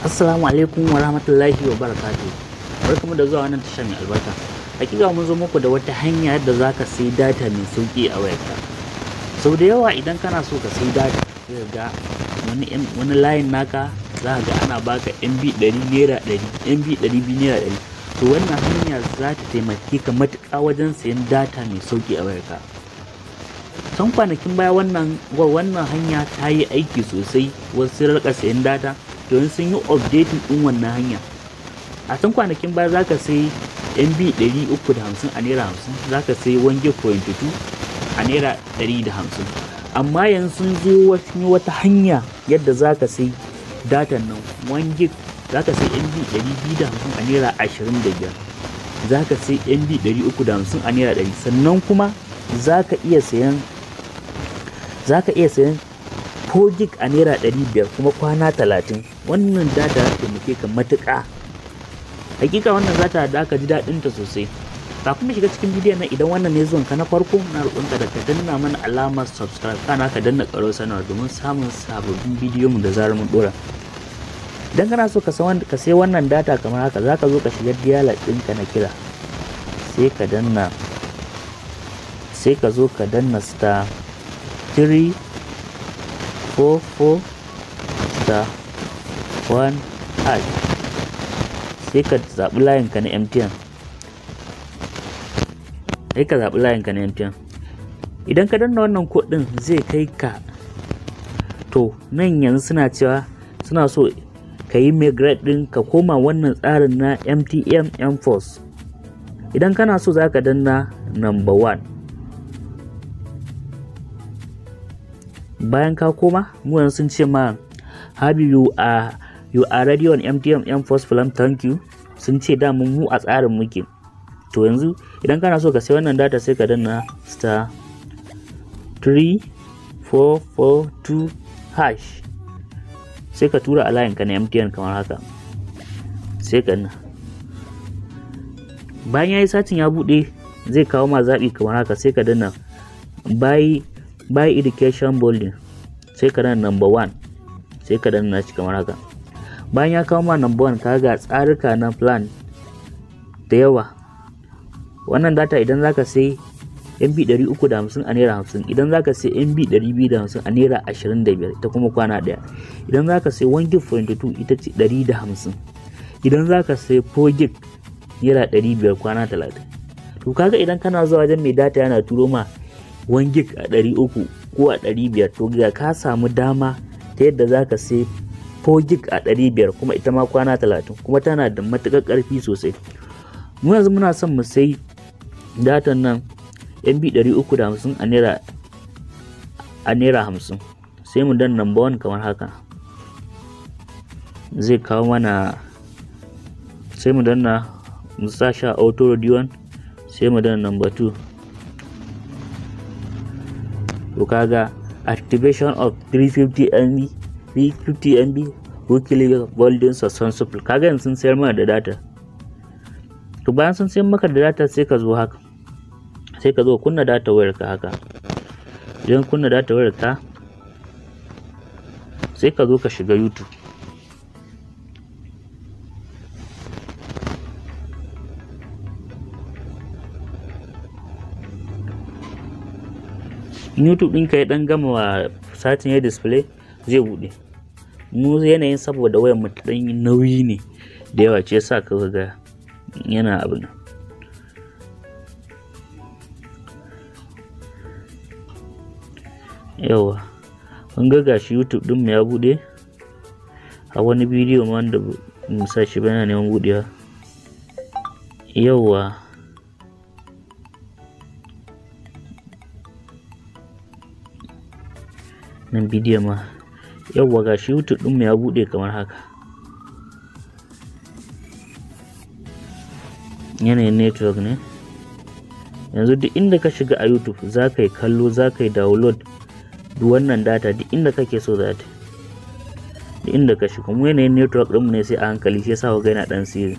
Assalamu alaikum wa rahmatullahi wa barakatuh. Barkamu da zuwa wannan tasha mai albarka. Hakika mun zo muku da wata hanya yadda zaka sayi data mai sauki a wayarka. Sau da yawa idan kana so ka sayi data, sai ka ga wani layin naka za ka ga ana baka MB 100 naira 100, MB 200 naira 100. To wannan hanya za ta taimake ka matuƙa wajen sayan data mai sauki a wayarka. Can kwanakin baya wannan hanya ta yi aiki sosai, wasu sun rika sayan data domin sun yi updating ɗin wannan hanya. A can kwanakin baya za ka sayi MB 350 a naira 50, za ka sayi 1 gig point 2 a naira 150. Amma yanzu sun zo sun yi wata hanya yadda za ka sayi datan nan 1 gig, za ka sayi MB 250 a naira 25, za ka sayi MB 350 a naira 100, sannan kuma za ka iya sayan 4 gig a naira 500 kuma kwana 30. Wannan data za ta taimake ka matuƙa. Hakika wannan za ta ka ji daɗin ta sosai. Kafin mu shiga cikin bidiyon nan, idan wannan ne zuwan ka na farko, na roƙonka da ka danna mana alamar subscribe, kana ka danna ƙarar sanarwa domin samun sababbin bidiyon mu da zarar mun ɗora. Idan kana so ka sai wannan data kamar haka, za ka zo ka shiga dialer ɗinka na kira, sai ka danna, sai ka zo ka danna star 3 4 4 star 1 hash, sai ka zaɓi layinka na MTN. Sai ka zaɓi layinka na MTN. Idan ka danna wannan code ɗin zai kai ka to nan. Yanzu suna cewa suna so ka yi migrate ɗin ka koma wannan tsarin na MTN mForce. Idan kana so za ka danna number 1. Bayan ka koma, mu yanzu sun ce ma have you are ready on MTN mForce plan, thank you. Sun ce da mu a tsarin muke. To yanzu idan kana so ka sai wannan data, sai ka danna star 3 4 4 2 hash, sai ka tura a layinka na MTN kamar haka, sai ka na bayan ya yi searching ya buɗe, zai kawo ma zaɓi kamar haka. Sai ka danna buy education bundle, sai ka danna number 1, sai ka danna shi kamar haka. Bayan ya kawo ma number 1, ka ga tsarika na plan da yawa. Wannan data idan zaka sai MB 350 a naira 50, idan zaka sai MB 250 a naira 25, ita kuma kwana ɗaya. Idan zaka sai 1 gig point 2, ita ce 150. Idan zaka sai 4 gig, naira 500, kwana 30. To kaga idan kana zuwa wajen mai data yana turo ma 1 gig a 300 ko a 500, to ga ka samu dama ta yadda zaka sai 4 gig a 500, kuma ita ma kwana 30, kuma tana da matuƙar ƙarfi sosai. Mu yanzu muna son mu sai datan nan MB 350 a naira 50, sai mu dan number 1 kamar haka. Zai kawo mana, sai mu danna mu sa shi a auto reduce, sai mu danna number 2. To kaga activation of 350 MB, 350 MB weekly bundle successful. Kaga yanzu sun sayar mana da data. To bayan sun sayar maka da data, sai ka zo haka, sai ka zo kunna data wayar ka haka. Idan kunna data wayar ka, sai ka zo ka shiga YouTube. YouTube ɗinka ya ɗan gama wa searching ya display, zai buɗe. Mu yanayin saboda wayar mu ta ɗan yi nauyi ne da yawa ce yasa ka ga yana abu nan. Yawa, kun ga gashi YouTube ɗin mu ya buɗe. A wani bidiyo ma wanda mu sa shi ba yana neman buɗewa. Yawa, nan bidiyo ma. Yawwa, gashi YouTube ɗin mu ya buɗe kamar haka. Yanayin network ne. Yanzu duk inda ka shiga a YouTube za ka yi kallo, za ka yi download. Duk wannan data duk inda kake so za ta, duk inda ka shiga. Mu yanayin network ɗinmu ne sai a hankali, shi yasa ga yana ɗan siri.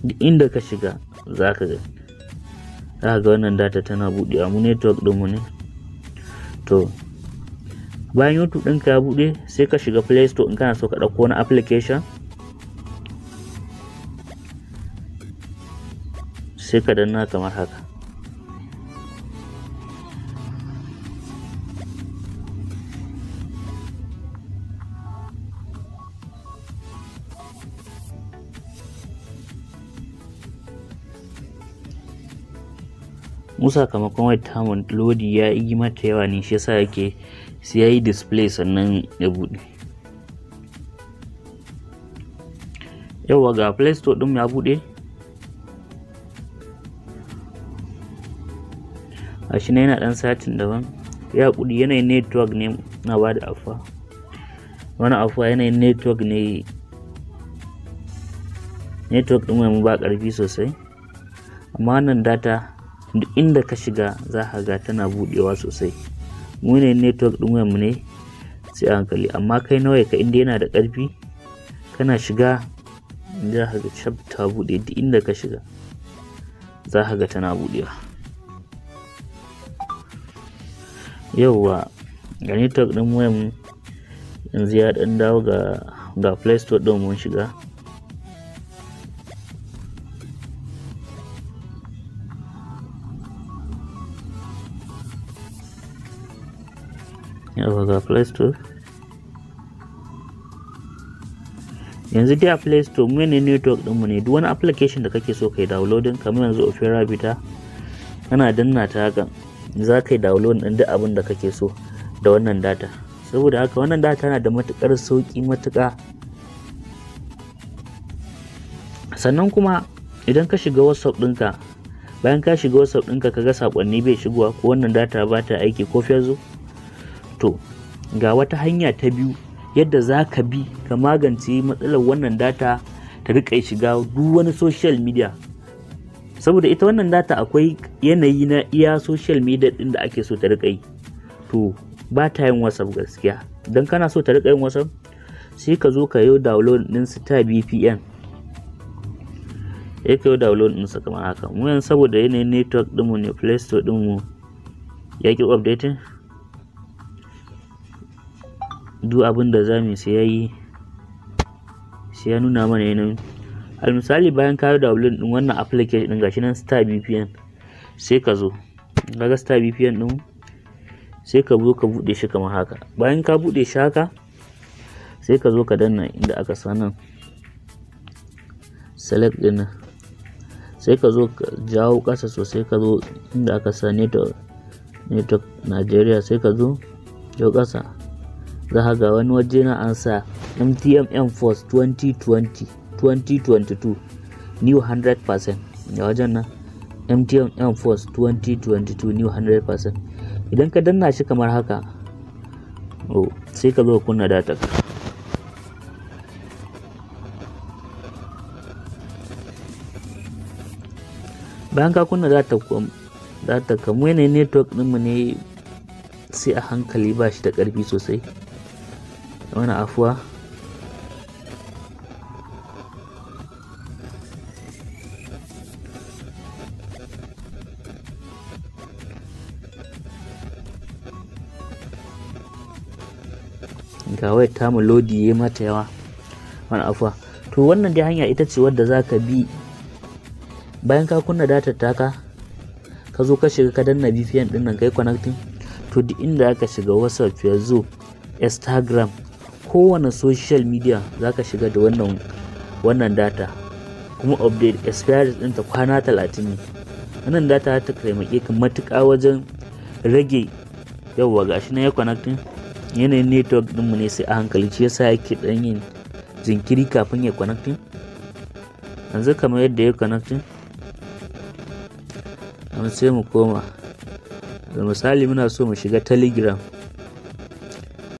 Duk inda ka shiga za ka ga wannan data tana buɗewa. Mu network ɗinmu ne. To Bayan YouTube ɗinka ya buɗe, sai ka shiga Play Store in kana so ka ɗauko wani application, sai ka danna kamar haka. Mu sakamakon wayar tamu lodi ya yi mata yawa ne, shi yasa yake sai ya yi display sannan ya buɗe. Yauwa, ga Play Store ɗin ya buɗe. Gashi nan yana ɗan satin daban. Ya haƙuri, yanayin network ne na bada afuwa. Wani afuwa, yanayin network ne, network ɗin mu ba ƙarfi sosai. Amma wannan data duk inda ka shiga za ka ga tana buɗewa sosai. Mu ne network ɗin wayar mu ne sai a hankali, amma kai na wayarka inda yana da ƙarfi, kana shiga za ka ga shaf ta buɗe. Duk inda ka shiga za ka ga tana buɗewa. Yauwa, ga network ɗin wayar mu yanzu ya ɗan dawo. Ga Play Store ɗin mun shiga. Yauwa, ga Play Store. Yanzu dai a Play Store mu ne network ɗinmu ne, duk wani application da kake so kai downloading, kamar yanzu Opera Beta, kana danna ta haka za ka yi download ɗin duk abin da kake so da wannan data. Saboda haka wannan data na da matuƙar sauƙi matuƙa. Sannan kuma idan ka shiga WhatsApp ɗinka, bayan ka shiga WhatsApp ɗinka ka ga saƙonni bai shigowa, ko wannan data ba ta aiki, ko Facebook, to ga wata hanya ta biyu yadda za ka bi ka magance matsalar wannan data ta riƙa shiga duk wani social media. Saboda ita wannan data akwai yanayi na iya social media ɗin da ake so ta riƙa yi. To ba ta yin WhatsApp gaskiya. Idan kana so ta riƙa yin WhatsApp, sai ka zo ka yi download ɗin Star VPN. Sai ka yi download ɗinsa kamar haka. Mu yanzu saboda yanayin network ɗinmu ne, Play Store ɗinmu ya ƙi updating. Duk abin da za mu yi sai ya nuna mana yanayin. Al misali, bayan ka yi download ɗin wannan application ɗin, gashi nan Star VPN, sai ka zo. Kaga Star VPN ɗin, sai ka zo ka buɗe shi kamar haka. Bayan ka buɗe shi haka, sai ka zo ka danna inda aka sa nan select ɗin nan. Sai ka zo ka jawo ƙasa sosai, ka zo inda aka sa network Nigeria, sai ka zo jawo ƙasa. Za ka ga wani waje na an sa MTN mForce 2020 2022 new 100%. Ga wajen nan, MTN mForce 2022 new 100%. Idan ka danna shi kamar haka, oh, sai ka zo kunna data. Bayan ka kunna data, kamar yanayin network ɗinmu ne sai a hankali, ba shi da ƙarfi sosai. Wani afuwa. Ga wayar tamu lodi ya mata yawa. Wani afuwa. To wannan dai hanya ita ce wadda za ka bi bayan ka kunna datar taka, ka zo ka shiga ka danna VPN ɗin nan kai connecting. To duk inda aka shiga WhatsApp, Facebook, Instagram, kowane social media za ka shiga da wannan data. Kuma update expiry ɗinta kwana 30 ne. Wannan data ta taimake ka matuƙa wajen rage. Yauwa, gashi nan ya connecting. Yanayin network ɗinmu ne sai a hankali, shi yasa yake ɗan yin jinkiri kafin ya connecting. Yanzu kamar yadda ya connecting, sai mu koma. Da misali muna so mu shiga Telegram.